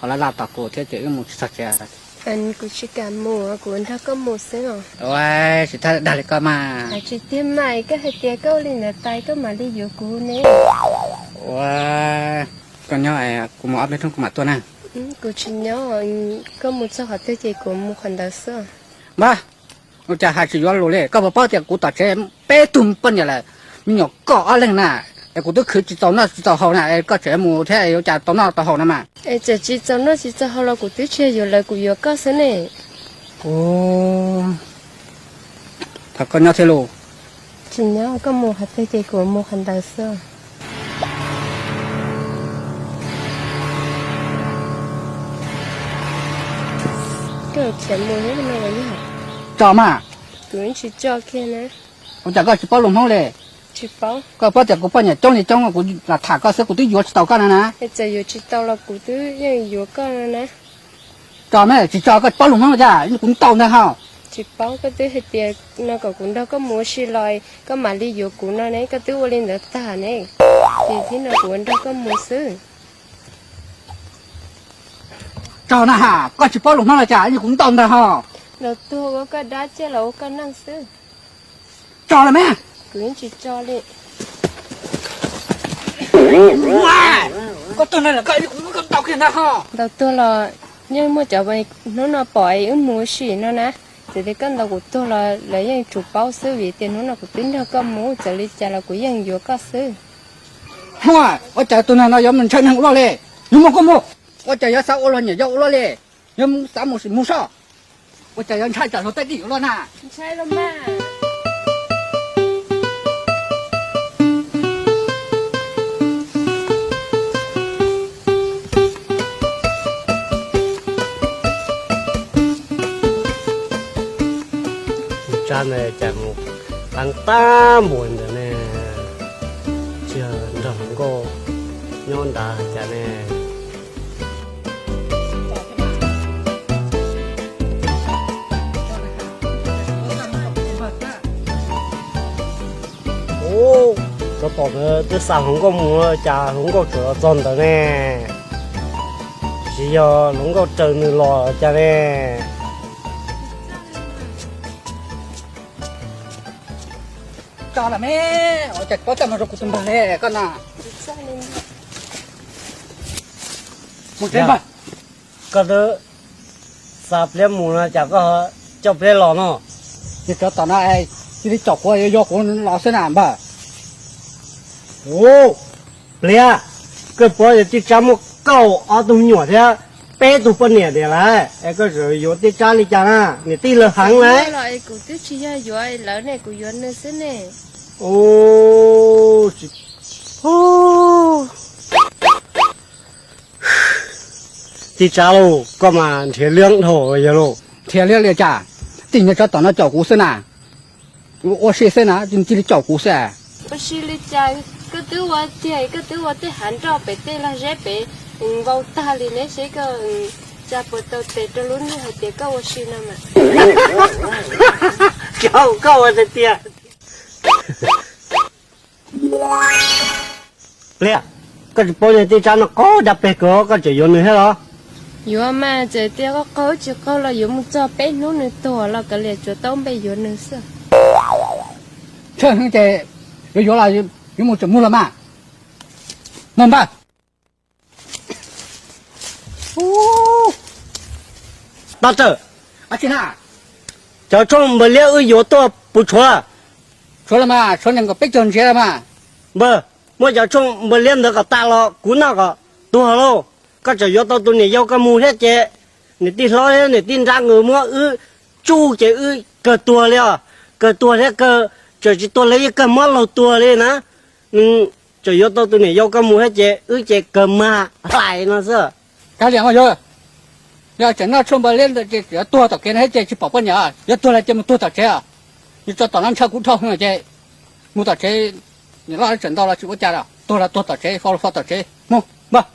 qhov laj laj tos kuv thiab ces wb mus tsis txog tsev. Kuv tsis kam mus, kuv nrog koj mus xwb os. Ua, tsis thab dag li koj mas. Tsis tiag mas, koj hais tias koj ua li ntawd tas koj mam li yuav kuv ne. Ua, koj nyob, kuv mus ob peb hnub kuv mam tuaj na. Kuv tsis nyob, koj mus txog qhov twg ces kuv mus qhov ntawd xwb. Npab, ua cas hais tsis yuav lus li? Koj puas paub tias kuv tom tsev peb tug poj niam lawm, me nyuam koj ob leeg na, es kuv twb khwv tsis txaus noj tsis txaus haus na, es koj tseem mus thiab ua cas tau noj tau haus no mas. Es txawm tsis txaus noj tsis txaus haus los kuv twb tsis yog yuav lawv, kuv yuav koj xwb ne. Kuv, thov koj nyob thiab lauj. Tsis nyob, koj mus qhov twg ces kuv mus qhov ntawd xwb. Koj khiav mus no yog? Tso mas. Kuv tsis tso kiag na. Ua cas koj tsis paub lus Hmoob li? Tsis paub. Koj paub tias kuv poj niam coob li coob, kuv lam tham koj xwb, kuv twb yuav tsis tau koj no na. Txawm yuav tsis tau los kuv twb yeej yuav koj no na. Tso mas, tsis tso koj tsis paub lus Hmoob los cas, kuv ntaus ntag ho. Tsis paub, koj twb hais tias no kom kuv nrog koj mus ua si los koj mam li yuav kuv no ne, koj twb ua li ntawd tag ne, ces thiab no kuv ua nrog koj mus xwb. Tso na ha, koj tsis paub lus Hmoob los cas, kuv ntaus ntag ho. Los tuag ua koj dab, ciaj los ua koj neej xwb. Tso los mas. Kuv yeej tsis tso li. Koj tuag no los koj, kuv muab koj ntaus kiag ntag ho. Ntaus tuag los yeej muaj cov hnub no pom wb mus ua si no na. Txawm tias koj ntaus kuv tuag los lawv yeej tsum paub xwb, vim tias hnub no kuv twb nrog koj mus, txawm li cas los kuv yeej yuav koj xwb. Hua, ua cas tus neeg no yuav mus ntshai neeg ua luaj li? Yuav mus koj mus. Ua cas yuav xav ua luag niam yau ua luaj li? Yuav xav mus sim mus soj. Ua cas yuav ntshai tsam luag tej dim ua luaj na? Ntshai los mas. Tus tsab ntawd cas mus qeeb tag npaum ntawd ne, tsis yog nrog hluas nkauj nyob nrad cas ne. Ub, tsov tom ntawd twb xa hluas nkauj mus, cas hluas nkauj tseem los txog ntawd ne? Tsis yog hluas nkauj raws nws los cas ne? Tso lawm me, ua cas koj txawj mus rau kuv tus npawg li koj na? Mus tsev npawg. Koj twb xa pliab mus no cas koj coj pliab los no? Ces tsov tom no cia li caum kuv, yog kuv los xwb na npawg. Ub, pliab, koj paub yog tij tsab muaj kaum ob tug me nyuam thiab peb tug poj niam tiag lawm, es koj tseem yuav tij tsab li cas na? Niam tij lawv heev lawm. Kuv twb tsis yog yuav lawv ne, kuv yuav nws xwb ne. Tij tsab lauj, koj mas nrhiav liab dhau yog lauj. Nrhiav liab li cas? Tij niag tsov tom no caum kuv xwb na. Ua si xwb na, cia li caum kuv xwb. Ua si li cas? Koj twb ua tiag, koj twb ua tej hav nroj pem tej lag zeb pem vau tag li ne, seb koj tsa puas tau tes rau lub neej hais tias koj ua si no mas. Koj ua tiag tiag. Pliab, koj tsis paub niag tij tsab no qaug dab peg kawg, koj tseem yuav nws thiab los? Yuav mas, txawm tias koj qaug tsis qaug los yuav mus txog peb hnub nws tuag los kav liam tsuav tau npe yuav nws xwb. Ntshe heev ces yuav yuav los yuav mus tseem mus los mas. Mus npawg. Tag tawm. Cov tshuaj npawg liab wb yuav tuaj puas tshuav? Tshuav los mas, tshuav nees nkaum peb caug ntsiav los mas. Npawg, muab cov tshuaj npawg liab ntawd kom tas los kuv noj kom tuag lauj. Koj tseem yuav tau tus niam yau koj mus thiab ces niam tij hlob thiab niam tij nrab nkawd muab wb tsuj ces wb kawg tuag li os. Kawg tuag thiab kawg, tseem tsis tuag li, yeej kawg mob laug tuag li na. Tseem yuav tau tus niam yau koj mus thiab ces wb ces kawg mag hlais no xwb. Kav liam mas yog, yog tseem noj tshuaj npawg liab ntawd ces yuav tuag tom kev no thiab ces tsis pom poj niam, yuav tuag los ces mus tuag tom tsev os. Yus tso tom no ntshaw kuv dhau heev ces mus tom tsev, niam loj tseem ntau los tsis ua cas, tuag los tuag tom tsev, fo los fo tom tsev, mus npawg.